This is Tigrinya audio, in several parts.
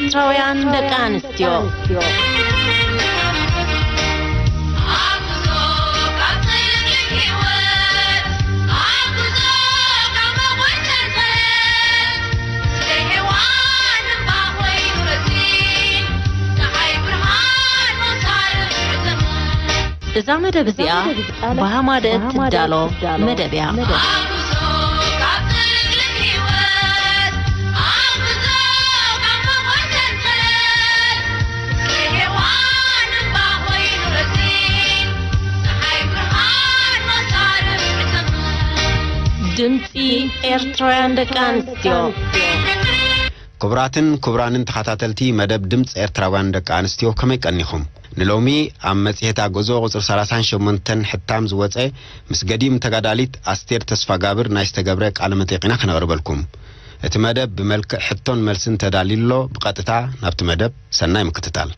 ኤርትራውያን ደቂ ኣንስትዮ። እዛ መደብ እዚኣ ብሃማደ ትዳሎ መደብ እያ። ድምፂ ኤርትራውያን ደቂ ኣንስትዮ። ክቡራትን ክቡራንን ተኸታተልቲ መደብ ድምፂ ኤርትራውያን ደቂ ኣንስትዮ፣ ከመይ ቀኒኹም? ንሎሚ ኣብ መጽሔት ኣጎዞ ቁጽሪ ሰላሳን ሸሞንተን ሕታም ዝወጸ ምስ ገዲም ተጋዳሊት ኣስቴር ተስፋጋብር ናይ ዝተገብረ ቃለ መጠይቕ ኢና ከነቕርበልኩም። እቲ መደብ ብመልክዕ ሕቶን መልስን ተዳልዩ ኣሎ። ብቐጥታ ናብቲ መደብ፣ ሰናይ ምክትታል።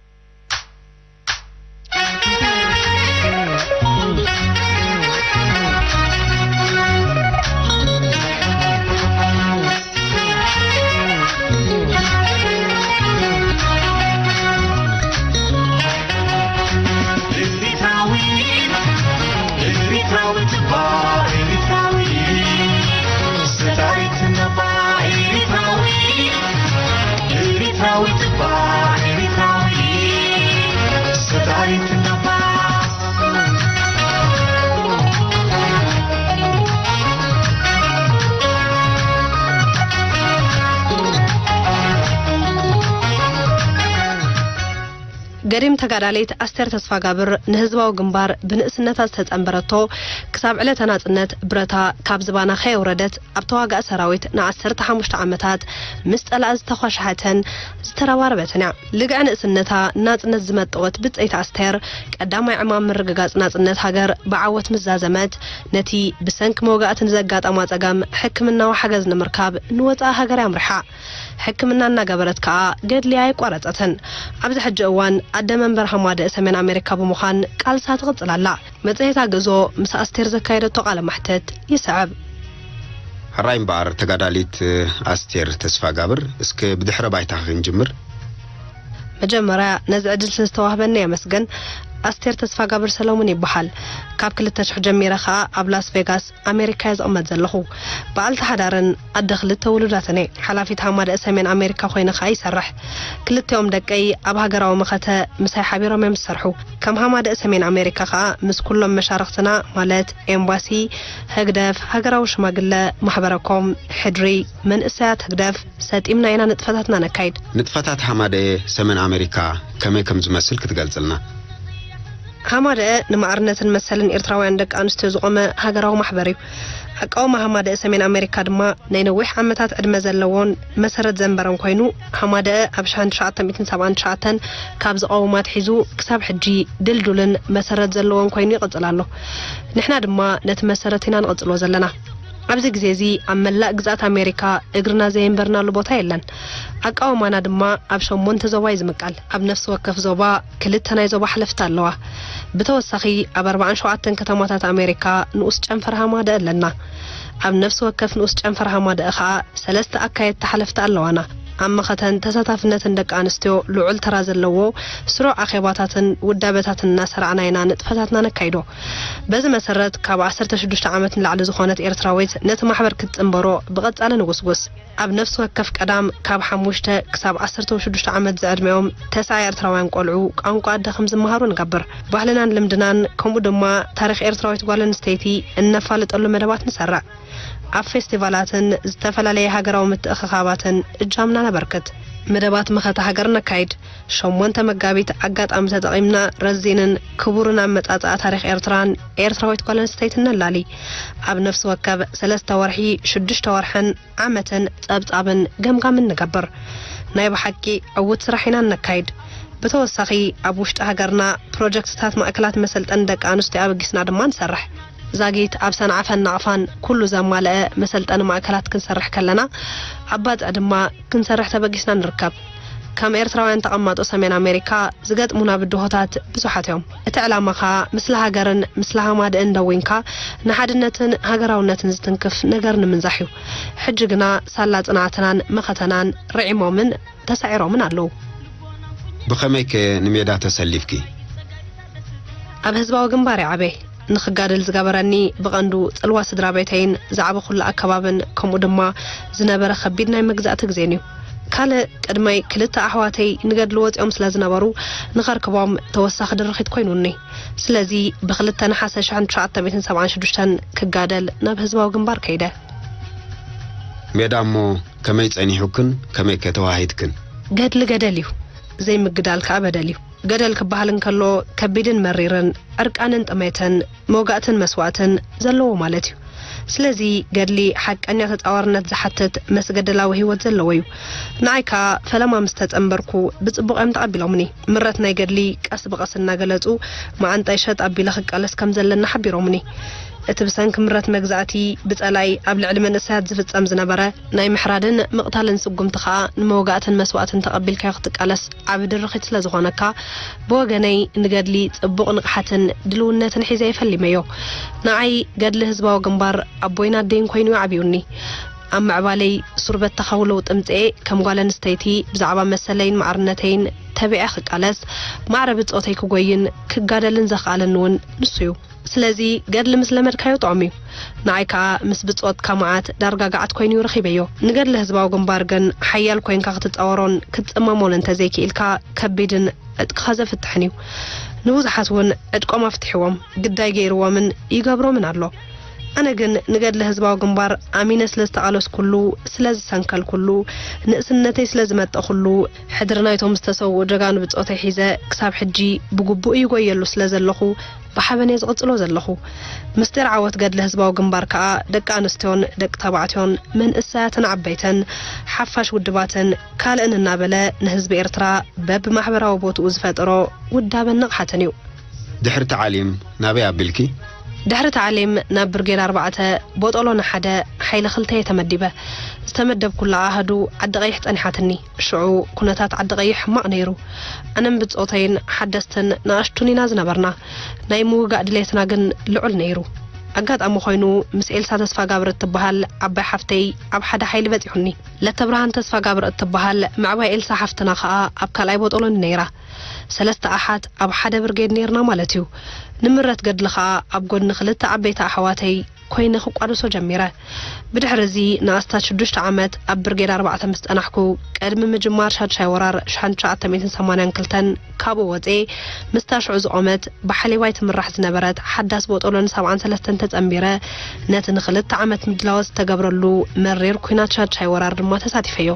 ገዲም ተጋዳሊት ኣስቴር ተስፋጋብር ንህዝባዊ ግንባር ብንእስነታ ዝተጸንበረቶ፣ ክሳብ ዕለተ ናጽነት ብረታ ካብ ዝባና ከየውረደት፣ ኣብ ተዋጋእ ሰራዊት ንዓሰርተ ሓሙሽተ ዓመታት ምስ ጸላኢ ዝተኳሻሐተን ዝተረባረበትን እያ። ልግዐ ንእስነታ ናጽነት ዝመጠወት ብጸይቲ ኣስቴር፣ ቀዳማይ ዕማም ምርግጋጽ ናጽነት ሃገር ብዓወት ምስ ዛዘመት፣ ነቲ ብሰንኪ መውጋእቲ ንዘጋጠማ ጸገም ሕክምናዊ ሓገዝ ንምርካብ ንወጻኢ ሃገር እያ ኣምሪሓ። ሕክምና እናገበረት ከኣ ገድሊ ኣየቋረጸትን። ኣብዚ ሕጂ እዋን ኣደ መንበር ሃማደእ ሰሜን ኣሜሪካ ብምዃን ቃልሳ ትቕጽል ኣላ። መጽሔት ኣግእዞ ምስ ኣስቴር ዘካየደቶ ቃለ መሕትት ይስዕብ። ሕራይ እምበኣር ተጋዳሊት ኣስቴር ተስፋጋብር፣ እስከ ብድሕረ ባይታ ክንጅምር። መጀመርያ ነዚ ዕድል ስለ ዝተዋህበኒ የመስግን። ኣስቴር ተስፋጋብር ሰለሙን ይበሃል። ካብ ክልተ ሽሕ ጀሚረ ከኣ ኣብ ላስ ቬጋስ ኣሜሪካ እየ ዝቕመጥ ዘለኹ። በዓልቲ ሓዳርን ኣደ ክልተ ውሉዳትን እየ። ሓላፊት ሃማደእ ሰሜን ኣሜሪካ ኮይነ ከኣ ይሰርሕ። ክልቲኦም ደቀይ ኣብ ሃገራዊ መኸተ ምሳይ ሓቢሮም እዮም ዝሰርሑ። ከም ሃማደእ ሰሜን ኣሜሪካ ከኣ ምስ ኩሎም መሻርኽትና ማለት ኤምባሲ፣ ህግደፍ፣ ሃገራዊ ሽማግለ፣ ማሕበረኮም፣ ሕድሪ፣ መንእሰያት ህግደፍ ሰጢምና ኢና ንጥፈታትና ነካይድ። ንጥፈታት ሃማደኤ ሰሜን ኣሜሪካ ከመይ ከም ዝመስል ክትገልጽልና? ሃማደኤ ንማዕርነትን መሰልን ኤርትራውያን ደቂ ኣንስትዮ ዝቖመ ሃገራዊ ማሕበር እዩ። ኣቃውማ ሃማደኤ ሰሜን ኣሜሪካ ድማ ናይ ነዊሕ ዓመታት ዕድመ ዘለዎን መሰረት ዘንበረን ኮይኑ፣ ሃማደኤ ኣብ ሺሕ ትሽዓተ ሚእትን ሰብዓን ትሽዓተን ካብ ዝቐውማ ኣትሒዙ ክሳብ ሕጂ ድልዱልን መሰረት ዘለዎን ኮይኑ ይቕጽል ኣሎ። ንሕና ድማ ነቲ መሰረት ኢና ንቕጽሎ ዘለና። ኣብዚ ግዜ እዚ ኣብ መላእ ግዝኣት ኣሜሪካ እግርና ዘየንበርናሉ ቦታ የለን። ኣቃውማና ድማ ኣብ ሸሞንተ ዞባ እዩ ዝምቀል። ኣብ ነፍሲ ወከፍ ዞባ ክልተ ናይ ዞባ ሓለፍቲ ኣለዋ። ብተወሳኺ ኣብ ኣርባዓን ሸውዓተን ከተማታት ኣሜሪካ ንኡስ ጨንፈር ሃማደእ ኣለና። ኣብ ነፍሲ ወከፍ ንኡስ ጨንፈር ሃማደእ ኸኣ ሰለስተ ኣካየድቲ ሓለፍቲ ኣለዋና። ኣብ መኸተን ተሳታፍነትን ደቂ ኣንስትዮ ልዑል ተራ ዘለዎ ስሩዕ ኣኼባታትን ውዳበታትን እናሰራዕና ኢና ንጥፈታትና ነካይዶ። በዚ መሰረት ካብ ዓሰርተ ሽዱሽተ ዓመት ንላዕሊ ዝኾነት ኤርትራዊት ነቲ ማሕበር ክትጽንበሮ ብቐጻሊ ንጉስጉስ። ኣብ ነፍሲ ወከፍ ቀዳም ካብ ሓሙሽተ ክሳብ ዓሰርተ ሽዱሽተ ዓመት ዝዕድሚኦም ተስዓ ኤርትራውያን ቆልዑ ቋንቋ ኣደ ከም ዝመሃሩ ንገብር። ባህልናን ልምድናን ከምኡ ድማ ታሪኽ ኤርትራዊት ጓል ኣንስተይቲ እነፋልጠሉ መደባት ንሰርዕ። ኣብ ፌስቲቫላትን ዝተፈላለየ ሃገራዊ ምትእኽኻባትን እጃምና ነበርክት። መደባት መኸተ ሃገር ነካይድ። ሸሞንተ መጋቢት ኣጋጣሚ ተጠቒምና ረዚንን ክቡርን ኣመጻጽኣ ታሪኽ ኤርትራን ኤርትራዊት ጓል ኣንስተይትን ነላሊ። ኣብ ነፍሲ ወከብ ሰለስተ ወርሒ፣ ሽዱሽተ ወርሕን ዓመትን ጸብጻብን ገምጋምን ንገብር። ናይ ብሓቂ ዕዉት ስራሕ ኢና እነካይድ። ብተወሳኺ ኣብ ውሽጢ ሃገርና ፕሮጀክትታት ማእከላት መሰልጠኒ ደቂ ኣንስትዮ ኣበጊስና ድማ ንሰርሕ። ዛጊት ኣብ ሰንዓፈን ናቕፋን ኩሉ ዘማልአ መሰልጠኒ ማእከላት ክንሰርሕ ከለና፣ ኣብ ባጽዕ ድማ ክንሰርሕ ተበጊስና ንርከብ። ከም ኤርትራውያን ተቐማጦ ሰሜን ኣሜሪካ ዝገጥሙና ብድሆታት ብዙሓት እዮም። እቲ ዕላማ ከኣ ምስለ ሃገርን ምስለ ሃማድእን ደዊንካ ንሓድነትን ሃገራውነትን ዝትንክፍ ነገር ንምንዛሕ እዩ። ሕጂ ግና ሳላ ጽንዓትናን መኸተናን ርዒሞምን ተሳዒሮምን ኣለዉ። ብኸመይከ ንሜዳ ተሰሊፍኪ? ኣብ ህዝባዊ ግንባር ይዓበ። ንኽጋደል ዝገበረኒ ብቐንዱ ጽልዋ ስድራ ቤተይን ዝዓበኹሉ ኣከባብን ከምኡ ድማ ዝነበረ ከቢድ ናይ መግዛእቲ ግዜን እዩ። ካልእ ቅድመይ ክልተ ኣሕዋተይ ንገድሊ ወጺኦም ስለ ዝነበሩ ንኸርክቦም ተወሳኺ ድርኺት ኮይኑኒ። ስለዚ ብክልተ ነሓሰ ሽሕን ትሽዓተ ሚእትን ሰብዓን ሽዱሽተን ክጋደል ናብ ህዝባዊ ግንባር ከይደ። ሜዳ እሞ ከመይ ጸኒሑክን ከመይ ከተዋሂድክን? ገድሊ ገደል እዩ፣ ዘይምግዳል ከኣ በደል እዩ። ገደል ክበሃል እንከሎ ከቢድን መሪርን ዕርቃንን ጥሜትን መውጋእትን መስዋእትን ዘለዎ ማለት እዩ። ስለዚ ገድሊ ሓቀኛ ተጻዋርነት ዝሓትት መስገደላዊ ህይወት ዘለዎ እዩ። ንዓይ ከኣ ፈለማ ምስ ተጸንበርኩ ብጽቡቕ እዮም ተቐቢሎምኒ። ምረት ናይ ገድሊ ቀስ ብቐስ እናገለጹ መዓንጣይ ሸጥ ኣቢለ ክቃለስ ከም ዘለና ሓቢሮምኒ። እቲ ብሰንኪ ምረት መግዛእቲ ብጸላኢ ኣብ ልዕሊ መንእሰያት ዝፍጸም ዝነበረ ናይ ምሕራድን ምቕታልን ስጉምቲ ከኣ ንመውጋእትን መስዋእትን ተቐቢልካዮ ክትቃለስ ዓቢ ድርኺት ስለ ዝኾነካ፣ ብወገነይ ንገድሊ ጽቡቕ ንቕሓትን ድልውነትን ሒዘ እየ ፈሊመዮ። ንዓይ ገድሊ ህዝባዊ ግንባር ኣቦይን ኣደይን ኮይኑ እዩ ዓብዩኒ። ኣብ ምዕባለይ ሱር በተኻዊ ለውጢ ኣምጽኤ፣ ከም ጓል ኣንስተይቲ ብዛዕባ መሰለይን ማዕርነተይን ተቢዐ ክቃለስ፣ ማዕረ ብጾተይ ክጎይን ክጋደልን ዘኽኣለኒ እውን ንሱ እዩ። ስለዚ ገድሊ ምስ ለመድካዮ ጥዑም እዩ። ንዓይ ከኣ ምስ ብጾትካ መዓት ዳርጋ ገዓት ኮይኑ እዩ ረኺበዮ። ንገድሊ ህዝባዊ ግንባር ግን ሓያል ኮይንካ ክትጻወሮን ክትጽመሞን እንተዘይክኢልካ ከቢድን ዕጥቅኻ ዘፍትሕን እዩ። ንብዙሓት እውን ዕጥቆም ኣፍትሕዎም፣ ግዳይ ገይርዎምን ይገብሮምን ኣሎ። ኣነ ግን ንገድሊ ህዝባዊ ግንባር ኣሚነ ስለ ዝተቓለስኩሉ፣ ስለ ዝሰንከልኩሉ፣ ንእስነተይ ስለ ዝመጠኹሉ፣ ሕድሪ ናይቶም ዝተሰውኡ ጀጋኑ ብጾተይ ሒዘ ክሳብ ሕጂ ብግቡእ ይጎየሉ ስለ ዘለኹ፣ ብሓበን እየ ዝቕጽሎ ዘለኹ። ምስጢር ዓወት ገድሊ ህዝባዊ ግንባር ከኣ ደቂ ኣንስትዮን ደቂ ተባዕትዮን መንእሰያትን ዓበይትን ሓፋሽ ውድባትን ካልእን እናበለ ንህዝቢ ኤርትራ በብማሕበራዊ ቦትኡ ዝፈጠሮ ውዳበን ንቕሓትን እዩ። ድሕሪ ተዓሊም ናበይ ኣቢልኪ? ድሕሪ ተዓሊም ናብ ብርጌድ ኣርባዕተ ቦጦሎኒ ሓደ ሓይሊ ክልተ እየ ተመዲበ። ዝተመደብኩላ ኣሃዱ ዓዲ ቀይሕ ጸኒሓትኒ። ሽዑ ኩነታት ዓዲ ቀይሕ ሕማቕ ነይሩ። ኣነን ብጾተይን ሓደስትን ንኣሽቱን ኢና ዝነበርና። ናይ ምውጋእ ድሌትና ግን ልዑል ነይሩ። ኣጋጣሚ ኮይኑ ምስ ኤልሳ ተስፋጋብር እትበሃል ዓባይ ሓፍተይ ኣብ ሓደ ሓይሊ በጺሑኒ። ለተብርሃን ተስፋጋብር እትበሃል ምዕባይ ኤልሳ ሓፍትና ከኣ ኣብ ካልኣይ ቦጦሎኒ ነይራ። ሰለስተ ኣሓት ኣብ ሓደ ብርጌድ ነይርና ማለት እዩ። ንምረት ገድሊ ከኣ ኣብ ጎድኒ ክልተ ዓበይቲ ኣሕዋተይ ኮይነ ክቋደሶ ጀሚረ። ብድሕሪ እዚ ንኣስታት ሽዱሽተ ዓመት ኣብ ብርጌድ ኣርባዕተ ምስ ጸናሕኩ፣ ቅድሚ ምጅማር ሻድሻይ ወራር ሽሕን ትሽዓተ ሚእትን ሰማንያን ክልተን ካብኡ ወጽኤ፣ ምስታ ሽዑ ዝቖመት ብሓሌባይ ትምራሕ ዝነበረት ሓዳስ ቦጦሎኒ ሰብዓን ሰለስተን ተጸንቢረ፣ ነቲ ንኽልተ ዓመት ምድላዎት ዝተገብረሉ መሪር ኲናት ሻድሻይ ወራር ድማ ተሳቲፈዮ።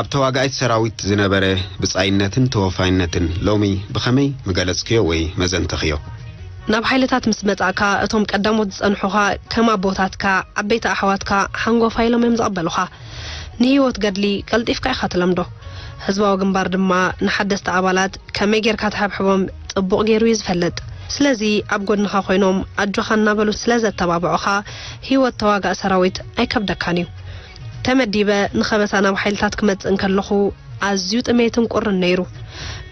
ኣብ ተዋጋኢት ሰራዊት ዝነበረ ብጻይነትን ተወፋይነትን ሎሚ ብኸመይ ምገለጽክዮ ወይ መዘንተኽዮ? ናብ ሓይልታት ምስ መጻእካ፣ እቶም ቀዳሞት ዝጸንሑኻ ከም ኣቦታትካ፣ ዓበይቲ ኣሕዋትካ፣ ሓንጎፋይ ኢሎም እዮም ዝቕበሉኻ። ንህይወት ገድሊ ቀልጢፍካ ኢኻ ትለምዶ። ህዝባዊ ግንባር ድማ ንሓደስቲ ኣባላት ከመይ ጌርካ ትሕብሕቦም ጽቡቕ ገይሩ እዩ ዝፈልጥ። ስለዚ ኣብ ጎድንኻ ኮይኖም ኣጆኻ እናበሉ ስለ ዘተባብዑኻ፣ ህይወት ተዋጋእ ሰራዊት ኣይከብደካን እዩ። ተመዲበ ንኸበሳ ናብ ሓይልታት ክመጽእ እንከለኹ፣ ኣዝዩ ጥሜትን ቁርን ነይሩ።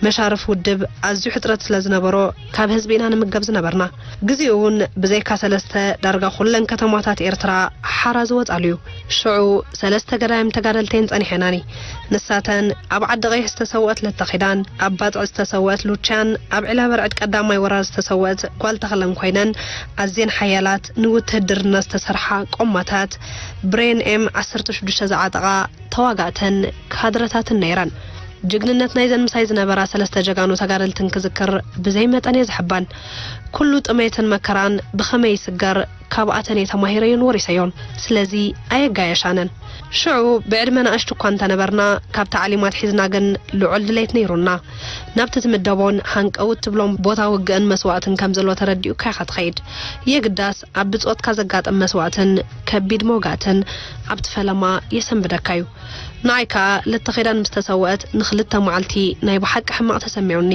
መሻርፍ ውድብ ኣዝዩ ሕጽረት ስለ ዝነበሮ፣ ካብ ህዝቢ ኢና ንምገብ ዝነበርና። ግዜኡ እውን ብዘይካ ሰለስተ፣ ዳርጋ ኩለን ከተማታት ኤርትራ ሓራ ዝወጻሉ እዩ። ሽዑ ሰለስተ ገዳይም ተጋደልተይን ጸኒሐናኒ። ንሳተን ኣብ ዓዲ ቀይሕ ዝተሰወአት ለተኺዳን፣ ኣብ ባጽዕ ዝተሰወአት ሉቻን፣ ኣብ ዒላ በርዕድ ቀዳማይ ወራር ዝተሰወአት ጓል ተኽለን ኮይነን፣ ኣዝየን ሓያላት፣ ንውትህድርና ዝተሰርሓ ቆማታት፣ ብሬን ኤም ዓሰርተ ሽዱሽተ ዝዓጠቓ ተዋጋእተን ካድረታትን ነይረን። ጅግንነት ናይዘን ምሳይ ዝነበራ ሰለስተ ጀጋኑ ተጋደልትን ክዝክር ብዘይ መጠን እየ ዝሕባን። ኩሉ ጥሜትን መከራን ብኸመይ ይስገር ካብኣተን እየ ተማሂረዮን ወሪሰዮን። ስለዚ ኣየጋየሻነን። ሽዑ ብዕድመ ንኣሽቱ እኳ እንተነበርና፣ ካብ ታዕሊም ኣትሒዝና ግን ልዑል ድሌት ነይሩና። ናብቲ ትምደቦን ሃንቀውት ትብሎም ቦታ ውግእን መስዋእትን ከም ዘሎ ተረዲኡካ ኢኻ ትኸይድ። የግዳስ ኣብ ብጾትካ ዘጋጥም መስዋእትን ከቢድ መውጋእትን ኣብቲ ፈለማ የሰንብደካ እዩ። ንዓይ ከኣ ለተኺዳን ምስ ተሰወአት ንኽልተ መዓልቲ ናይ ብሓቂ ሕማቕ ተሰሚዑኒ።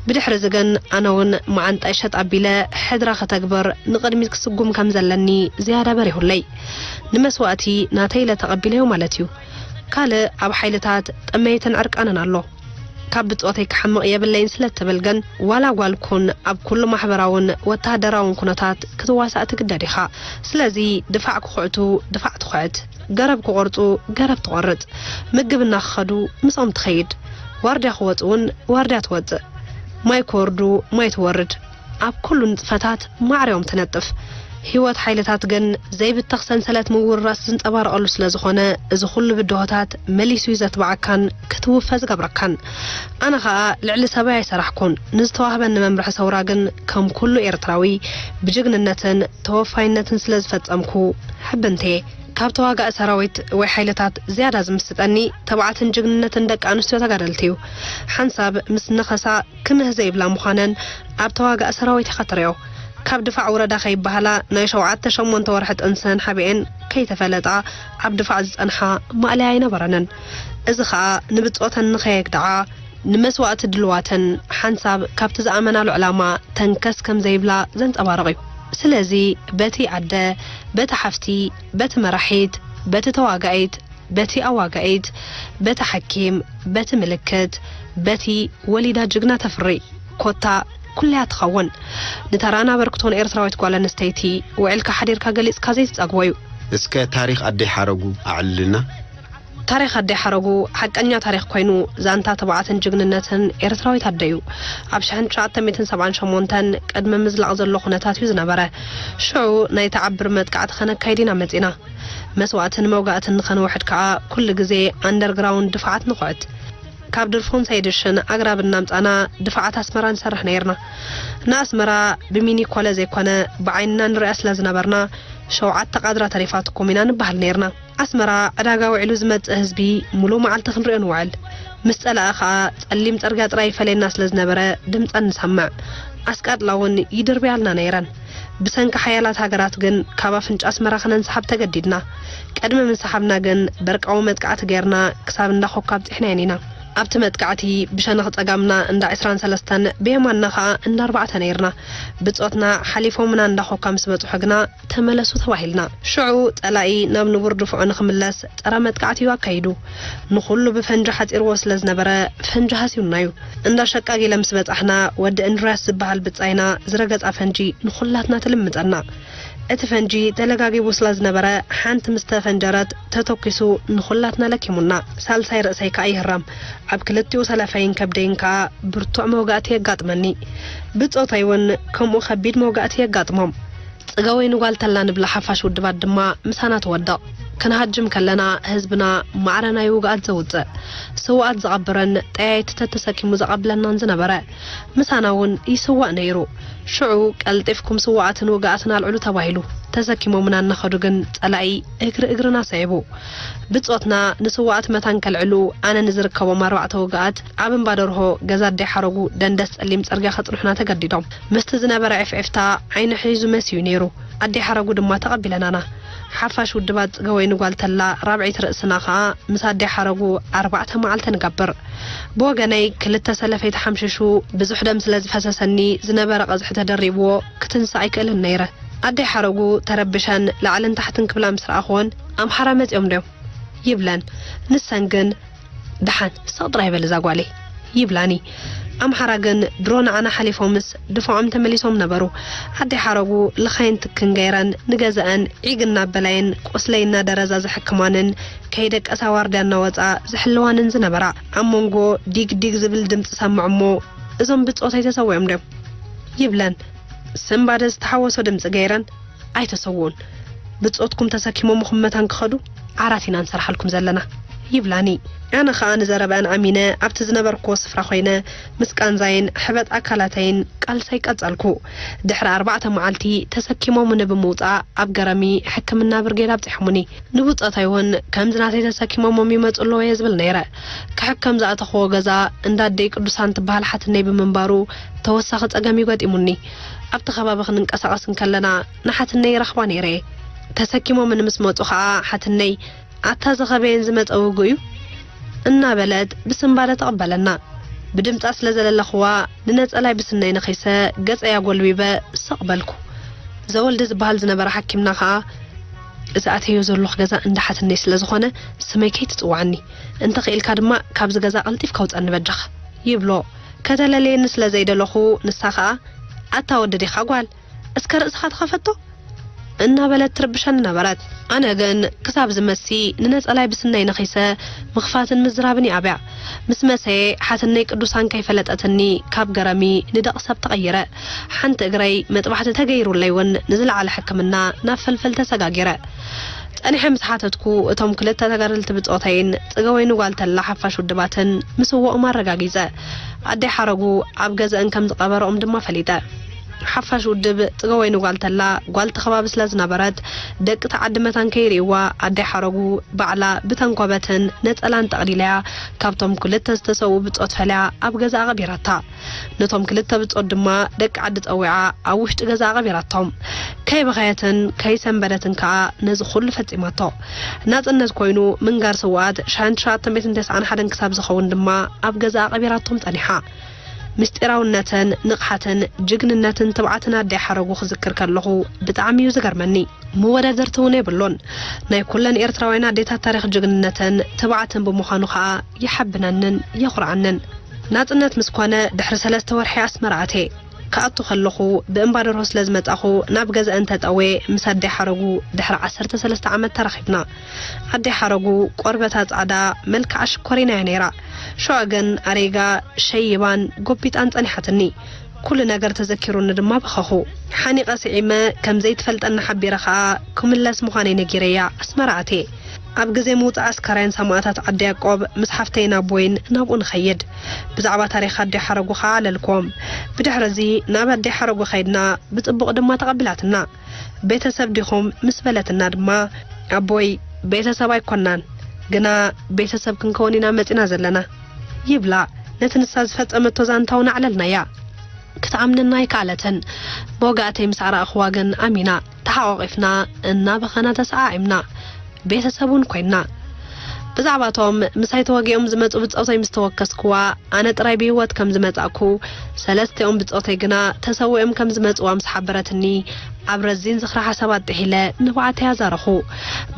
ብድሕሪ እዚ ግን ኣነ እውን መዓንጣይ ሸጥ ኣቢለ ሕድራ ከተግብር ንቕድሚት ክስጉም ከም ዘለኒ ዝያዳ በሪሁለይ። ንመስዋእቲ ናተይ ኢለ ተቐቢለዮ ማለት እዩ። ካልእ ኣብ ሓይልታት ጥመይትን ዕርቃንን ኣሎ። ካብ ብጾተይ ክሓምቕ የብለይን ስለ እትብል ግን፣ ዋላ ጓል ኩን ኣብ ኩሉ ማሕበራውን ወተሃደራውን ኩነታት ክትዋሳእ ትግደድ ኢኻ። ስለዚ ድፋዕ ክኹዕቱ ድፋዕ ትኹዕት፣ ገረብ ክቖርጹ ገረብ ትቖርጽ፣ ምግብና ክኸዱ ምስኦም ትኸይድ፣ ዋርድያ ክወጽኡ እውን ዋርድያ ትወጽእ፣ ማይ ክወርዱ ማይ ትወርድ፣ ኣብ ኩሉ ንጥፈታት ማዕረ እዮም ትነጥፍ። ህይወት ሓይልታት ግን ዘይብተኽ ሰንሰለት ምውርራስ ዝንጸባረቐሉ ስለ ዝኾነ፣ እዚ ኩሉ ብድሆታት መሊሱ እዩ ዘትብዓካን ክትውፈ ዝገብረካን። ኣነ ኸኣ ልዕሊ ሰበይ ኣይሰራሕኩን። ንዝተዋህበኒ መምርሒ ሰውራ ግን ከም ኩሉ ኤርትራዊ ብጅግንነትን ተወፋይነትን ስለ ዝፈጸምኩ ሕብንቴ። ካብ ተዋጋኢ ሰራዊት ወይ ሓይልታት ዝያዳ ዝምስጠኒ ትብዓትን ጅግንነትን ደቂ ኣንስትዮ ተጋደልቲ እዩ። ሓንሳብ ምስ ነኸሳ ክምህ ዘይብላ ምዃነን ኣብ ተዋጋኢ ሰራዊት ኢኻ ትርእዮ። ካብ ድፋዕ ውረዳ ከይበሃላ ናይ ሸውዓተ ሸሞንተ ወርሒ ጥንሰን ሓቢኤን ከይተፈለጣ ኣብ ድፋዕ ዝጸንሓ ማእለያ ኣይነበረንን። እዚ ኸኣ ንብጾተን ንኸየግድዓ ንመስዋእቲ ድልዋተን ሓንሳብ ካብቲ ዝኣመናሉ ዕላማ ተንከስ ከም ዘይብላ ዘንጸባርቕ እዩ። ስለዚ በቲ ኣደ፣ በቲ ሓፍቲ፣ በቲ መራሒት፣ በቲ ተዋጋኢት፣ በቲ ኣዋጋኢት፣ በቲ ሓኪም፣ በቲ ምልክት፣ በቲ ወሊዳ ጅግና ተፍሪ። ኮታ ኩለያ ትኸውን። ንተራን ኣበርክቶን ኤርትራዊት ጓል ኣንስተይቲ ውዒልካ ሓዲርካ ገሊጽካ ዘይትጸግቦ እዩ። እስከ ታሪኽ ኣደይ ሓረጉ ኣዕልልና። ታሪኽ ኣደይ ሓረጉ ሓቀኛ ታሪኽ ኮይኑ፣ ዛንታ ትብዓትን ጅግንነትን ኤርትራዊት ኣደ እዩ። ኣብ ሽሕን ትሽዓተ ሚእትን ሰብዓን ሸሞንተን ቅድሚ ምዝላቕ ዘሎ ኩነታት እዩ ዝነበረ። ሽዑ ናይ ተዓብር መጥቃዕቲ ኸነካይድ ኢና መጺና። መስዋእትን መውጋእትን ንኸንውሕድ ከኣ ኩሉ ግዜ ኣንደርግራውንድ ድፋዓት ንኹዕት። ካብ ድርፎን ሰይድሽን ኣግራብ እናምጻና ድፋዓት ኣስመራ ንሰርሕ ነይርና። ንኣስመራ ብሚኒ ኮለ ዘይኮነ ብዓይንና ንሪኣ ስለ ዝነበርና፣ ሸውዓተ ቃድራ ተሪፋትኩም ኢና ንበሃል ነይርና። ኣስመራ ዕዳጋ ውዒሉ ዝመጽእ ህዝቢ ሙሉእ መዓልቲ ክንሪኦ ንውዕል። ምስ ጸላኢ ከኣ ጸሊም ጽርግያ ጥራይ ይፈልየና ስለ ዝነበረ ድምጸን ንሰምዕ። ኣስቃጥላ እውን ይድርብያልና ነይረን። ብሰንኪ ሓያላት ሃገራት ግን ካብ ኣፍንጫ ኣስመራ ክነንስሓብ ተገዲድና። ቅድሚ ምንስሓብና ግን በርቃዊ መጥቃዕቲ ጌርና ክሳብ እንዳ ኮካ ኣብጺሕናየን ኢና። ኣብቲ መጥቃዕቲ ብሸነኽ ጸጋምና እንዳ ዕስራን ሰለስተን ብየማንና ከኣ እንዳ ኣርባዕተ ነይርና። ብጾትና ሓሊፎምና እንዳ ኮካ ምስ በጽሑ ግና ተመለሱ ተባሂልና። ሽዑ ጸላኢ ናብ ንቡር ድፍዖ ንኽምለስ ጸረ መጥቃዕቲ እዩ ኣካይዱ። ንኹሉ ብፈንጂ ሓጺርዎ ስለ ዝነበረ ፈንጂ ሃስዩና እዩ። እንዳ ሸቃጊለ ምስ በጻሕና ወዲ እንድርያስ ዝበሃል ብጻይና ዝረገጻ ፈንጂ ንኹላትና ትልምጸና። እቲ ፈንጂ ተለጋጊቡ ስለ ዝነበረ ሓንቲ ምስ ተፈንጀረት ተተኲሱ ንኹላትና ለኪሙና። ሳልሳይ ርእሰይ ከኣ ይህረም። ኣብ ክልቲኡ ሰለፈይን ከብደይን ከኣ ብርቱዕ መውጋእቲ የጋጥመኒ። ብጾተይ እውን ከምኡ ከቢድ መውጋእቲ የጋጥሞም። ጽገወይኒ ጓል ተላ ንብላ ሓፋሽ ውድባት ድማ ምሳና ትወድቕ። ክንሃጅም ከለና ህዝብና ማዕረ ናይ ውግኣት ዘውጽእ፣ ስውኣት ዝቐብርን ጠያይቲ ተተሰኪሙ ዘቐብለናን ዝነበረ ምሳና እውን ይስዋእ ነይሩ። ሽዑ ቀልጢፍኩም ስውኣትን ውግኣትን ኣልዕሉ ተባሂሉ። ተሰኪሞምና እናኸዱ ግን ጸላኢ እግሪ እግርና ስዒቡ። ብጾትና ንስውኣት መታን ከልዕሉ ኣነ ንዝርከቦም ኣርባዕተ ውግኣት ኣብ እምባ ደርሆ ገዛ ኣደይ ሓረጉ ደንደስ ጸሊም ጽርግያ ከጽንሑና ተገዲዶም። ምስቲ ዝነበረ ዕፍዕፍታ ዓይኒ ሒዙ መስዩ ነይሩ። ኣደይ ሓረጉ ድማ ተቐቢለናና። ሓፋሽ ውድባት ጽገወይኒ ጓል ተላ ራብዐይቲ ርእስና ኸኣ ምስ ኣደይ ሓረጉ ኣርባዕተ መዓልቲ ንገብር። ብወገነይ ክልተ ሰለፈይ ተሓምሺሹ ብዙሕ ደም ስለ ዝፈሰሰኒ ዝነበረ ቀዝሒ ተደሪብዎ ክትንሳእ ኣይክእልን ነይረ። ኣደይ ሓረጉ ተረቢሸን ላዕልን ታሕትን ክብላ ምስ ረኣኽወን ኣምሓራ መጺኦም ድዮም ይብለን። ንሰን ግን ደሓን ስቕ ጥራይ በል እዛ ጓለይ ይብላኒ። ኣምሓራ ግን ድሮ ንዓና ሓሊፎምስ ድፋዖም ተመሊሶም ነበሩ። ኣደይ ሓረጉ ልኻይን ትክን ገይረን ንገዛኣን ዒግ እናበላየን ቁስለይ እናደረዛ ዘሕክማንን ከይደቀሳ ዋርድያ እናወፃ ዝሕልዋንን ዝነበራ። ኣብ መንጎ ዲግ ዲግ ዝብል ድምፂ ሰምዕ እሞ እዞም ብፆተይ ተሰዊኦም ድዮም ይብለን ስንባደ ዝተሓወሶ ድምፂ ገይረን። ኣይተሰውኡን። ብጾትኩም ተሰኪሞምኹም መታን ክኸዱ ዓራት ኢና ንሰርሓልኩም ዘለና ይብላኒ። ኣነ ኸኣ ንዘረበኣን ኣሚነ ኣብቲ ዝነበርክዎ ስፍራ ኮይነ ምስ ቃንዛይን ሕበጥ ኣካላተይን ቃልሰይ ቀጸልኩ። ድሕሪ ኣርባዕተ መዓልቲ ተሰኪሞምኒ ብምውጻእ ኣብ ገረሚ ሕክምና ብርጌድ ኣብጺሖምኒ። ንብጾተይ እውን ከምዚ ናተይ ተሰኪሞሞም ይመጹ ኣለዉ እየ ዝብል ነይረ። ክሕከም ዝኣተኽዎ ገዛ እንዳ ኣደይ ቅዱሳን ትበሃል ሓትነይ ብምንባሩ ተወሳኺ ጸገም እዩ ገጢሙኒ። ኣብቲ ከባቢ ክንንቀሳቐስ እንከለና ንሓትነይ ይረኽባ ነይረ እየ። ተሰኪሞምኒ ምስ መጹ ኸኣ ሓትነይ ኣታ ዝኸበየን ዝመጸ ውጉእ እዩ እናበለት ብስንባደ ተቐበለና። ብድምጻ ስለ ዘለለኽዋ ንነጸላይ ብስነይ ነኺሰ ገጸይ ኣጎልቢበ ስቕ በልኩ። ዘወልዲ ዝበሃል ዝነበረ ሓኪምና ኸኣ እዚ ኣተዮ ዘለኹ ገዛ እንዳ ሓትነይ ስለ ዝኾነ፣ ስመይ ከይትጽውዓኒ። እንተ ኽኢልካ ድማ ካብዚ ገዛ ቀልጢፍካ ውጸኒ በጃኻ፣ ይብሎ። ከተለልየኒ ስለ ዘይደለኹ፣ ንሳ ኸኣ፣ "ኣታ ወዲ ዲኻ ጓል? እስከ ርእስኻ ተኸፈቶ?" እናበለት ትርብሸኒ ነበረት። ኣነ ግን ክሳብ ዝመሲ ንነጸላይ ብስነይ ነኺሰ ምኽፋትን ምዝራብን ይኣብያ። ምስ መሰየ ሓትነይ ቅዱሳን ከይፈለጠትኒ ካብ ገረሚ ንደቕ ሰብ ተቐይረ። ሓንቲ እግረይ መጥባሕቲ ተገይሩለይ እውን ንዝለዓለ ሕክምና ናብ ፈልፈል ተሰጋጊረ። ጸኒሐ ምስ ሓተትኩ እቶም ክልተ ተጋደልቲ ብጾተይን ጽገወይኒ ጓል ተላ ሓፋሽ ውድባትን ምስወኦም ኣረጋጊጸ። ኣደይ ሓረጉ ኣብ ገዘእን ከም ዝቐበረኦም ድማ ፈሊጠ። ሓፋሽ ውድብ ጽገወይኒ ጓል ተላ ጓል ተኸባቢ ስለ ዝነበረት፣ ደቂ ተዓዲ መታን ከይርእይዋ ኣደይ ሓረጉ ባዕላ ብተንኮበትን ነጸላን ጠቕሊለያ ካብቶም ክልተ ዝተሰውኡ ብጾት ፈልያ ኣብ ገዛ ኣቐቢራታ። ነቶም ክልተ ብጾት ድማ ደቂ ዓዲ ጸዊዓ ኣብ ውሽጢ ገዛ ኣቐቢራቶም። ከይበኸየትን ከይሰንበደትን ከኣ ነዚ ኩሉ ፈጺማቶ። ናጽነት ኮይኑ ምንጋር ስውኣት ሸሕን ትሽዓተ ሚእትን ተስዓን ሓደን ክሳብ ዝኸውን ድማ ኣብ ገዛ ኣቐቢራቶም ጸኒሓ። ምስጢራውነትን ንቕሓትን ጅግንነትን ትብዓትን ኣደይ ሓረጉ ክዝክር ከለኹ ብጣዕሚ እዩ ዝገርመኒ። መወዳደርቲ እውን የብሉን። ናይ ኩለን ኤርትራውያን ኣዴታት ታሪኽ ጅግንነትን ትብዓትን ብምዃኑ ኸኣ ይሓብነንን የኹርዓንን። ናጽነት ምስ ኮነ ድሕሪ ሰለስተ ወርሒ ኣስመራ ኣትየ። ክኣቱ ከለኹ ብእምባ ደርሆ ስለ ዝመጻኹ ናብ ገዛእን ተጠውየ ምስ ኣደይ ሓረጉ ድሕሪ ዓሰርተ ሰለስተ ዓመት ተራኺብና። ኣደይ ሓረጉ ቆርበታ ጻዕዳ፣ መልክዓ ሽኮሪና እያ ነይራ። ሽዑ ግን ኣሪጋ፣ ሸይባን ጎቢጣን ጸኒሓትኒ። ኩሉ ነገር ተዘኪሩኒ ድማ በኸኹ። ሓኒቐ ስዒመ ከም ዘይትፈልጠኒ ሓቢረ ኸኣ ክምለስ ምዃነይ ነጊረያ ኣስመራ ኣትየ። ኣብ ግዜ ምውጻእ ኣስከሬን ሰማእታት ዓዲ ያዕቆብ ምስ ሓፍተይን ኣቦይን ናብኡ ንኸይድ። ብዛዕባ ታሪኽ ኣደይ ሓረጉ ኸኣ ኣለልክዎም። ብድሕሪ እዚ ናብ ኣደይ ሓረጉ ኸይድና ብጽቡቕ ድማ ተቐቢላትና። "ቤተሰብ ዲኹም?" ምስ በለትና ድማ፣ ኣቦይ፣ "ቤተሰብ ኣይኮናን፣ ግና ቤተሰብ ክንከውን ኢና መጺና ዘለና" ይብላ። ነቲ ንሳ ዝፈጸመቶ ዛንታ እውን ኣዕለልናያ። ክትኣምነና ኣይከኣለትን። መወጋእተይ ምስ ኣረኣኽዋ ግን ኣሚና። ተሓቋቒፍና እናበኸና ተሰዓዒምና። ቤተሰብ እውን ኮይንና። ብዛዕባቶም ምሳይ ተወጊኦም ዝመጹ ብጾተይ ምስ ተወከስክዋ፣ ኣነ ጥራይ ብህይወት ከም ዝመጻእኩ፣ ሰለስቲኦም ብጾተይ ግና ተሰዊኦም ከም ዝመጽዋ ምስ ሓበረትኒ፣ ኣብ ረዚን ዝኽሪ ሓሳባት ጥሒለ ንብዓተይ ኣዛረኹ።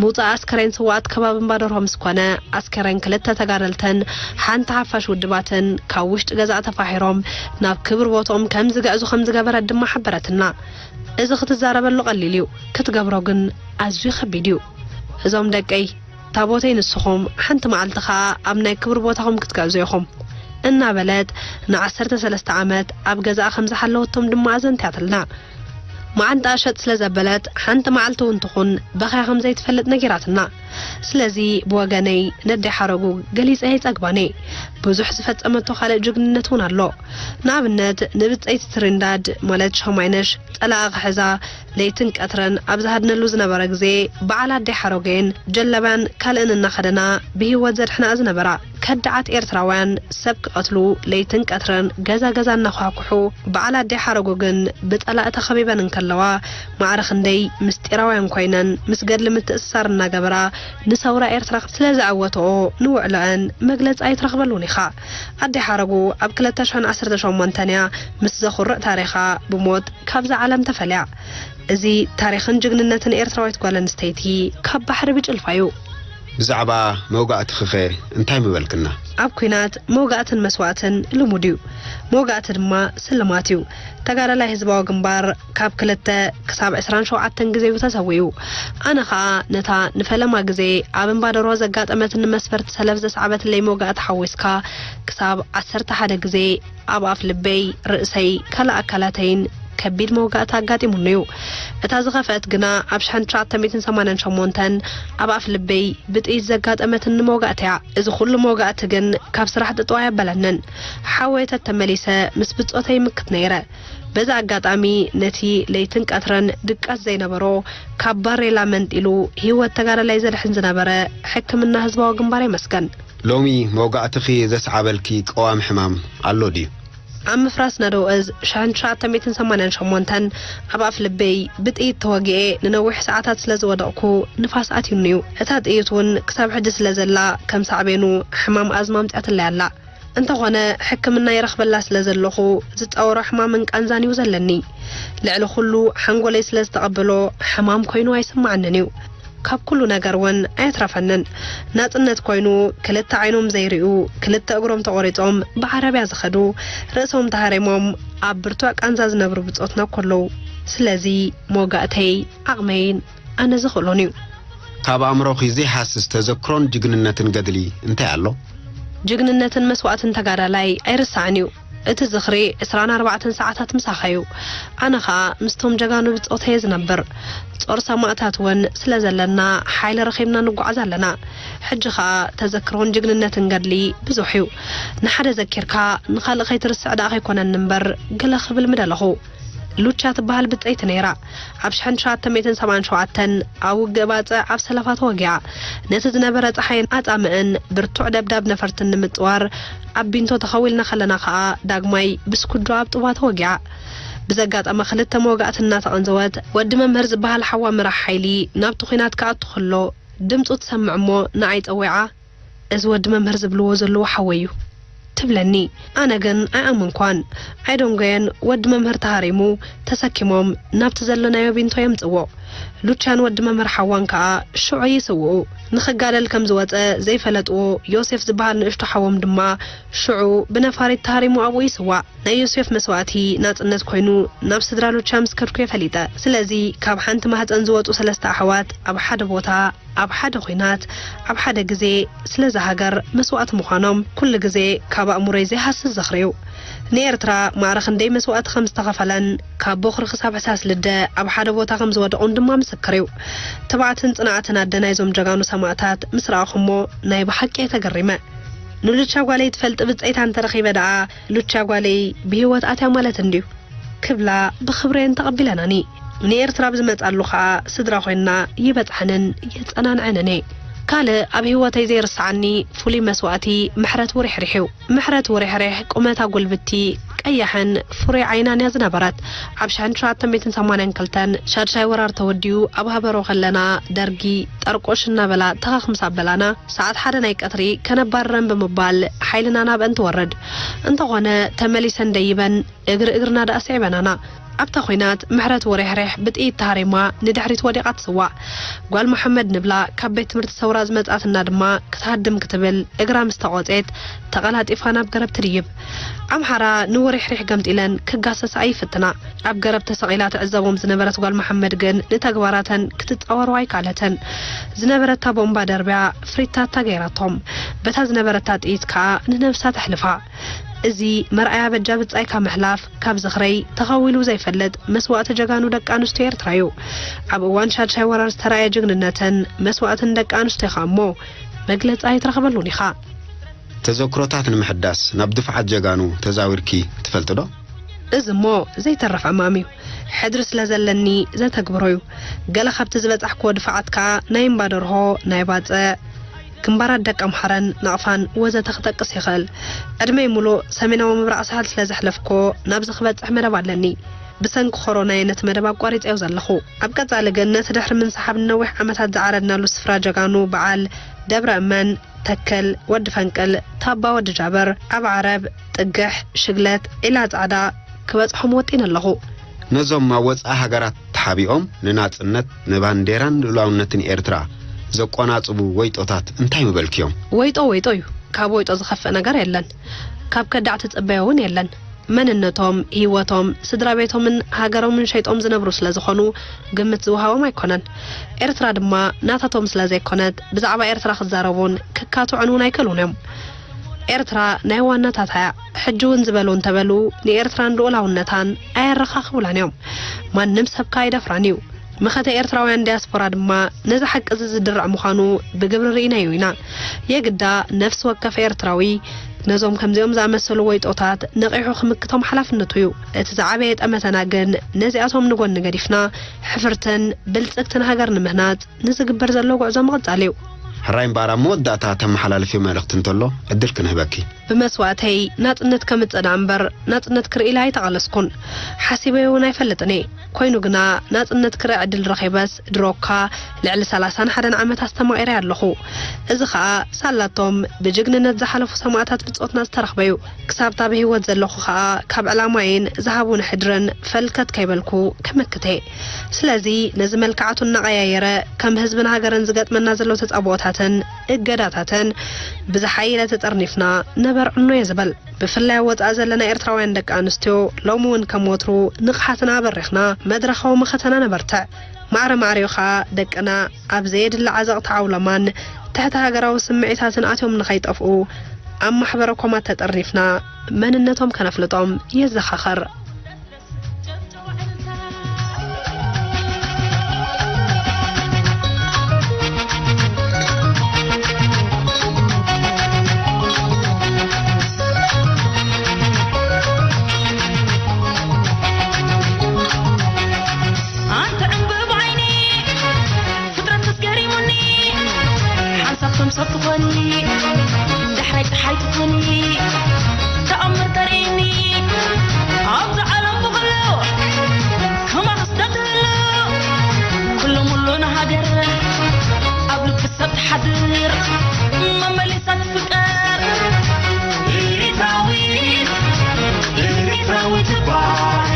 ምውጻእ ኣስከሬን ስውኣት ከባቢ እምባ ደርሆ ምስ ኮነ፣ ኣስከሬን ክልተ ተጋደልትን ሓንቲ ሓፋሽ ውድባትን ካብ ውሽጢ ገዛ ተፋሒሮም ናብ ክብሪ ቦትኦም ከም ዝግዕዙ ከም ዝገበረት ድማ ሓበረትና። እዚ ክትዛረበሉ ቀሊል እዩ፣ ክትገብሮ ግን ኣዝዩ ከቢድ እዩ። እዞም ደቀይ፣ ታቦተይ ንስኹም ሓንቲ መዓልቲ ኸኣ ኣብ ናይ ክብሪ ቦታኹም ክትግዕዙ ኢኹም እናበለት ንዓሰርተ ሰለስተ ዓመት ኣብ ገዛኣ ከም ዝሓለወቶም ድማ ኣዘንትያትልና። መዓንጣኣ ሸጥ ስለ ዘበለት ሓንቲ መዓልቲ እውን ትኹን በኽያ ከም ዘይትፈልጥ ነጊራትና። ስለዚ ብወገነይ ነደይ ሓረጉ ገሊጸ ኣይጸግባን እየ። ብዙሕ ዝፈጸመቶ ካልእ ጅግንነት እውን ኣሎ። ንኣብነት ንብጸይቲ ትሪንዳድ ማለት ሸማይነሽ ጸላኣ ክሕዛ ለይትን ቀትረን ኣብ ዝሃድነሉ ዝነበረ ግዜ፣ በዓል ኣደይ ሓረጎየን ጀለብያን ካልእን እናኸደና ብህይወት ዘድሕንኣ ዝነበራ ከዳዓት ኤርትራውያን ሰብ ክቐትሉ ለይትን ቀትረን ገዛ ገዛ እናኳሕኩሑ፣ በዓል ኣደይ ሓረጎ ግን ብጸላኢ ተኸቢበን እንከለዋ፣ ማዕረ ክንደይ ምስጢራውያን ኮይነን ምስ ገድሊ ምትእስሳር እናገበራ ንሰውራ ኤርትራ ስለ ዘዐወትኦ ንውዕሎአን መግለጺ ኣይትረኽበሉን ኢኻ። ኣደይ ሓረጉ ኣብ ክልተ ሽሕን ዓሰርተ ሸሞንተን እያ ምስ ዘኹርዕ ታሪኻ ብሞት ካብዛ ዓለም ተፈልያ። እዚ ታሪኽን ጅግንነትን ኤርትራዊት ጓል ኣንስተይቲ ካብ ባሕሪ ብጭልፋ እዩ። ብዛዕባ መውጋእትኺኸ እንታይ ምበልክና? ኣብ ኲናት መውጋእትን መስዋእትን ልሙድ እዩ። መውጋእቲ ድማ ስልማት እዩ። ተጋዳላይ ህዝባዊ ግንባር ካብ ክልተ ክሳብ ዕስራን ሸውዓተን ግዜ እዩ ተሰዊኡ። ኣነ ኸኣ ነታ ንፈለማ ግዜ ኣብ እምባ ደርሆ ዘጋጠመትኒ መስፈርቲ ሰለፍ ዘስዓበትለይ መውጋእቲ ሓዊስካ ክሳብ ዓሰርተ ሓደ ግዜ ኣብ ኣፍ ልበይ፣ ርእሰይ፣ ካልእ ኣካላተይን ከቢድ መውጋእቲ ኣጋጢሙኒ እዩ። እታ ዝኸፍአት ግና ኣብ ሽሕን ትሽዓተ ሚእትን ሰማንያን ሸሞንተን ኣብ ኣፍ ልበይ ብጥይት ዘጋጠመትኒ መውጋእቲ እያ። እዚ ኩሉ መውጋእቲ ግን ካብ ስራሕ ጥጥው ኣየበለንን። ሓወየ ተተመሊሰ ምስ ብጾተይ ይምክት ነይረ። በዚ ኣጋጣሚ ነቲ ለይትን ቀትረን ድቃስ ዘይነበሮ ካብ ባሬላ መንጢሉ ህይወት ተጋዳላይ ዘድሕን ዝነበረ ሕክምና ህዝባዊ ግንባር የመስገን። ሎሚ መውጋእትኺ ዘስዓበልኪ ቀዋሚ ሕማም ኣሎ ድዩ? ኣብ ምፍራስ ነደው እዝ ሽሕን ትሽዓተ ሚእትን ሰማንያን ሸሞንተን ኣብ ኣፍ ልበይ ብጥይት ተወጊኤ ንነዊሕ ሰዓታት ስለ ዝወደቕኩ ንፋስ ኣትዩኒ እዩ። እታ ጥይት እውን ክሳብ ሕጂ ስለ ዘላ ከም ሳዕቤኑ ሕማም ኣዝማ ኣምጺኣትለይ ኣላ። እንተኾነ ሕክምና ይረኽበላ ስለ ዘለኹ ዝጻወሮ ሕማምን ቃንዛን እዩ ዘለኒ። ልዕሊ ኩሉ ሓንጎለይ ስለ ዝተቐበሎ ሕማም ኮይኑ ኣይስምዓንን እዩ። ካብ ኩሉ ነገር እውን ኣየትረፈንን። ናጽነት ኮይኑ ክልተ ዓይኖም ዘይርእዩ፣ ክልተ እግሮም ተቖሪጾም ብዓረብያ ዝኸዱ፣ ርእሶም ተሃሪሞም ኣብ ብርቱዕ ቃንዛ ዝነብሩ ብጾትና እኮ ኣለዉ። ስለዚ መወጋእተይ ዓቕመይን ኣነ ዝኽእሎን እዩ። ካብ ኣእምሮኺ ዘይሃስስ ተዘክሮን ጅግንነትን ገድሊ እንታይ ኣሎ? ጅግንነትን መስዋእትን ተጋዳላይ ኣይርሳዕን እዩ። እቲ ዝኽሪ ዕስራን ኣርባዕተን ሰዓታት ምሳኻ እዩ። ኣነ ኸኣ ምስቶም ጀጋኑ ብጾተየ ዝነብር። ጾር ሰማእታት እውን ስለ ዘለና ሓይሊ ረኺብና ንጓዓዝ ኣለና። ሕጂ ኸኣ ተዘክሮን ጅግንነትን ገድሊ ብዙሕ እዩ። ንሓደ ዘኪርካ ንኻልእ ከይትርስዕ ደኣ ከይኮነኒ እምበር ገለ ክብል ምደለኹ። ሉቻ ትበሃል ብጸይቲ ነይራ። ኣብ ሽሕን ትሽዓተ ሚእትን ሰብዓን ሸውዓተን ኣብ ውግእ ባጽዕ ኣብ ሰለፋ ተወጊኣ። ነቲ ዝነበረ ጸሓይን ኣጻምእን ብርቱዕ ደብዳብ ነፈርትን ንምጽዋር ኣብ ቢንቶ ተኸዊልና ከለና ከኣ ዳግማይ ብስኩዶ ኣብ ጥዋ ተወጊኣ። ብዘጋጠመ ክልተ መወጋእቲ እናተቐንዘወት ወዲ መምህር ዝበሃል ሓዋ መራሕ ሓይሊ ናብቲ ኲናት ክኣቱ ከሎ ድምጹ ትሰምዕ እሞ ንዓይ ጸዊዓ፣ "እዚ ወዲ መምህር ዝብልዎ ዘለዉ ሓወይ እዩ" ትብለኒ። ኣነ ግን ኣይኣመንኳን። ኣይደንጎየን፣ ወዲ መምህር ተሃሪሙ፣ ተሰኪሞም ናብቲ ዘለናዮ ቢንቶ የምጽዎ። ሉቻን ወዲ መምህር ሓዋን ከኣ ሽዑ ይስውኡ። ንኽጋደል ከም ዝወጸ ዘይፈለጥዎ ዮሴፍ ዝበሃል ንእሽቶ ሓዎም ድማ ሽዑ ብነፋሪት ተሃሪሙ ኣብኡ ይስዋእ። ናይ ዮሴፍ መስዋእቲ ናጽነት ኮይኑ ናብ ስድራ ሉቻ ምስ ከድኩ እየ ፈሊጠ። ስለዚ ካብ ሓንቲ ማህጸን ዝወጹ ሰለስተ ኣሕዋት ኣብ ሓደ ቦታ ኣብ ሓደ ኲናት፣ ኣብ ሓደ ግዜ ስለዛ ሃገር መስዋእቲ ምዃኖም ኩሉ ግዜ ካብ ኣእምሮይ ዘይሃስስ ዝኽሪ እዩ። ንኤርትራ ማዕረ ክንደይ መስዋእቲ ከም ዝተኸፈለን ካብ ቦኽሪ ክሳብ ሕሳስ ልደ ኣብ ሓደ ቦታ ከም ዝወደቑን ድማ ምስክር እዩ። ትብዓትን ጽንዓትን ኣደ ናይዞም ጀጋኑ ሰማእታት ምስ ረኣኹ እሞ ናይ ብሓቂ እየ ተገሪመ። ንሉቻ ጓለይ ትፈልጢ ብጸይታ እንተረኺበ ደኣ ሉቻ ጓለይ ብህይወት ኣትያ ማለት እንድዩ። ክብላ ብኽብሪ እየን ተቐቢለናኒ። ንኤርትራ ብዝመጻሉ ኸኣ ስድራ ኮይንና ይበጽሐንን የጸናንዐንን እየ። ካልእ ኣብ ህይወተይ ዘይርስዓኒ ፍሉይ መስዋእቲ ምሕረት ውሪሕሪሕ እዩ። ምሕረት ውሪሕሪሕ ቁመታ ጉልብቲ፣ ቀያሕን ፍሩይ ዓይናን እያ ዝነበረት። ኣብ ሽሕን ትሽዓተ ሚእትን ሰማንያን ክልተን ሻድሻይ ወራር ተወዲኡ ኣብ ሃበሮ ከለና ደርጊ ጠርቆሽ እናበላ ተኸኽ ምስ ኣበላና ሰዓት ሓደ ናይ ቀትሪ ከነባርረን ብምባል ሓይልና ናብአን ትወርድ። እንተኾነ ተመሊሰን ደይበን እግሪ እግርና ደኣ ስዒበናና። ኣብታ ኲናት ምሕረት ወሬሕሬሕ ብጥይት ተሃሪማ ንድሕሪት ወዲቓ ትስዋእ። ጓል መሓመድ ንብላ ካብ ቤት ትምህርቲ ሰውራ ዝመጽኣትና ድማ ክትሃድም ክትብል እግራ ምስ ተቖጼት ተቐላጢፋ ናብ ገረብ ትድይብ። ኣምሓራ ንወሬሕሬሕ ገምጢለን ክጋሰሳ ይፍትና። ኣብ ገረብ ተሰቒላ ትዕዘቦም ዝነበረት ጓል መሓመድ ግን ንተግባራተን ክትጻወሮ ኣይከኣለትን። ዝነበረታ ቦምባ ደርብያ ፍሪታታ ገይራቶም። በታ ዝነበረታ ጥይት ከኣ ንነብሳ ተሕልፋ። እዚ መርኣያ በጃ ብጻይካ ምሕላፍ ካብ ዝኽረይ ተኸዊሉ ዘይፈልጥ መስዋእቲ ጀጋኑ ደቂ ኣንስትዮ ኤርትራ እዩ። ኣብ እዋን ሻድሻይ ወራር ዝተራእየ ጅግንነትን መስዋእትን ደቂ ኣንስትዮ ከኣ እሞ መግለጺ ኣይትረኽበሉን ኢኻ። ተዘክሮታት ንምሕዳስ ናብ ድፍዓት ጀጋኑ ተዛዊርኪ ትፈልጢ ዶ? እዚ እሞ ዘይተርፍ ዕማም እዩ። ሕድሪ ስለ ዘለኒ ዘተግብሮ እዩ። ገለ ካብቲ ዝበጻሕክዎ ድፋዓት ከኣ ናይ እምባ ደርሆ፣ ናይ ባጽዕ፣ ግንባራት ደቂ ኣምሓራን ናቕፋን ወዘተ ክጠቅስ ይኽእል። ዕድመይ ሙሉእ ሰሜናዊ ምብራቕ ሳሕል ስለ ዘሕለፍክዎ ናብዚ ክበጽሕ መደብ ኣለኒ። ብሰንኪ ኮሮና'የ ነቲ መደብ ኣቋሪጸዮ ዘለኹ። ኣብ ቀጻሊ ግን ነቲ ድሕሪ ምንሳሓብ ንነዊሕ ዓመታት ዝዓረድናሉ ስፍራ ጀጋኑ በዓል ደብረ እመን፣ ተከል፣ ወዲ ፈንቅል፣ ታባ ወዲ ጃበር፣ ኣብ ዓረብ፣ ጥግሕ፣ ሽግለት፣ ዒላ ጻዕዳ ክበጽሖም ወጢነ ኣለኹ። ነዞም ኣብ ወጻኢ ሃገራት ተሓቢኦም ንናጽነት፣ ንባንዴራን ልኡላውነትን ኤርትራ ዘቆናጽቡ ወይጦታት እንታይ ምበልክዮም? ወይጦ ወይጦ እዩ። ካብ ወይጦ ዝኸፍእ ነገር የለን። ካብ ከዳዕ ትጽበዮ እውን የለን። መንነቶም፣ ህይወቶም፣ ስድራ ቤቶምን ሃገሮምን ሸይጦም ዝነብሩ ስለ ዝኾኑ ግምት ዝወሃቦም ኣይኮነን። ኤርትራ ድማ ናታቶም ስለ ዘይኮነት ብዛዕባ ኤርትራ ክዛረቡን ክካትዑን እውን ኣይክእሉን እዮም። ኤርትራ ናይ ዋናታታ እያ። ሕጂ እውን ዝበሉ እንተበሉ ንኤርትራን ልኡላውነታን ኣየረኻኽቡላን እዮም። ማንም ሰብ ከኣ ኣይደፍራን እዩ። መኸተ ኤርትራውያን ዲያስፖራ ድማ ነዚ ሓቂ እዚ ዝድርዕ ምዃኑ ብግብሪ ርኢናዮ ኢና። የግዳ ነፍሲ ወከፍ ኤርትራዊ ነዞም ከምዚኦም ዝኣመሰሉ ወይጦታት ነቒሑ ክምክቶም ሓላፍነቱ እዩ። እቲ ዝዓበየ ጠመተና ግን ነዚኣቶም ንጎኒ ገዲፍና ሕፍርትን ብልጽግትን ሃገር ንምህናጽ ንዝግበር ዘሎ ጉዕዞ ምቕጻል እዩ። ሕራይ እምበኣር ኣብ መወዳእታ ተመሓላልፍዮ መልእኽቲ እንተሎ ዕድል ክንህበኪ። ብመስዋእተይ ናጽነት ከምጽእ ደኣ እምበር፣ ናጽነት ክርኢ ኢለ ኣይተቓለስኩን። ሓሲበዮ እውን ኣይፈልጥን እየ። ኮይኑ ግና፣ ናጽነት ክርኢ ዕድል ረኺበስ፣ ድሮኳ ልዕሊ ሰላሳን ሓደን ዓመት ኣስተማቒረ ኣለኹ። እዚ ኸኣ፣ ሳላቶም ብጅግንነት ዝሓለፉ ሰማእታት ብጾትና ዝተረኽበ እዩ። ክሳብታ ብህይወት ዘለኹ ኸኣ፣ ካብ ዕላማይን ዝሃቡኒ ሕድርን ፈልከት ከይበልኩ ክምክት እየ። ስለዚ፣ ነዚ መልክዓቱ እናቐያየረ፣ ከም ህዝብን ሃገርን ዝገጥመና ዘለዉ ተጻብኦታትን እገዳታትን ብዝሓየለ ተጠርኒፍና ነበርዕኖ እየ ዝበል። ብፍላይ ኣብ ወጻኢ ዘለና ኤርትራውያን ደቂ ኣንስትዮ፣ ሎሚ እውን ከም ወትሩ ንቕሓትና ኣበሪኽና፣ መድረኻዊ መኸተና ነበርትዕ። ማዕረ ማዕሪኡ ኸኣ ደቅና ኣብ ዘየድሊ ዓዘቕቲ ዓውሎማን ትሕቲ ሃገራዊ ስምዒታትን ኣትዮም ንኸይጠፍኡ፣ ኣብ ማሕበረ ኮማት ተጠርኒፍና መንነቶም ከነፍልጦም የዘኻኽር። ኣንቲ ዕንብብ ዓይኒ ፍጥረት ተስገሪሙኒ፣ ሓንሳብ ከም ሰብ ትኾኒ፣ ዳሕራይ ጸሓይ ትኾኒ፣ ተኣምር ተርእይኒ። ኣብዚ ዓለም ብኹሉ ከማኽስ ዶ ትህሉ? ኩሉ ሙሉ ንሃገር ኣብ ልቢ ሰብ ትሓድር፣ መመሊሳ ትፍቀር። ኤሪትራዊት፣ ኤሪትራዊት እባ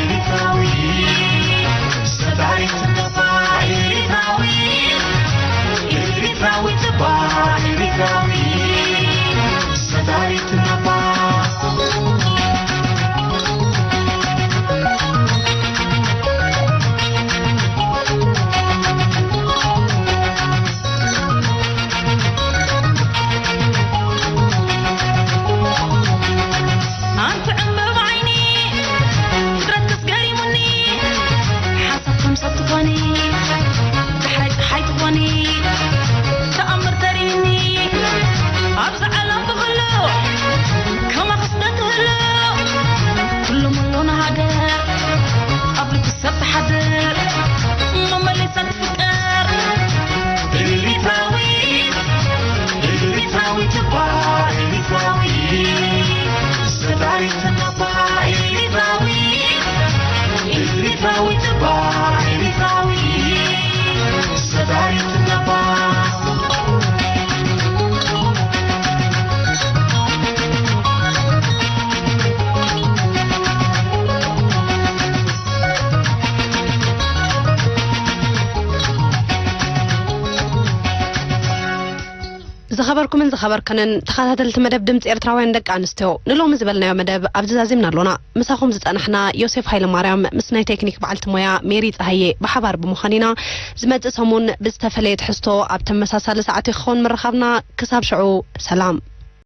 ኤሪትራዊት፣ ሰዳሪት እባ ኤሪትራዊት፣ ኤሪትራዊት እባ ኤሪትራዊት፣ ሰዳሪት እባ። ኣንቲ ዕንበባ ዓይኒ፣ ፍጥረትክስ ገሪሙኒ። ሓንሳብ ከም ሰብ ትኾኒ፣ ዳሕራይ ጸሓይ ትኾኒ፣ ተኣምር ተርእይኒ። ኣብዚ ዓለም ብኹሉ፣ ከማኽስ ዶ ትህሉ? ኩሉ ሙሉ ንሃገር፣ ኣብ ልቢ ሰብ ትሓድር፣ መመሊሳ ትፍቀር። ኤሪትራዊት፣ ኤሪትራዊት እባ ኤሪትራዊት፣ ሰዳሪት እባ ኤሪትራዊት፣ ኤሪትራዊት እባ ኤሪትራዊት፣ ሰዳሪት እባ። ዝኸበርኩምን ዝኸበርክንን ተኸታተልቲ መደብ ድምፂ ኤርትራውያን ደቂ ኣንስትዮ፣ ንሎሚ ዝበልናዮ መደብ ኣብዚ ዛዚምና ኣሎና። ምሳኹም ዝጸናሕና ዮሴፍ ሃይለማርያም ምስ ናይ ቴክኒክ በዓልቲ ሞያ ሜሪ ጸሃየ ብሓባር ብምዃን ኢና። ዝመጽእ ሰሙን ብዝተፈለየ ትሕዝቶ ኣብ ተመሳሳሊ ሰዓት ይኸውን ምርኻብና። ክሳብ ሽዑ ሰላም።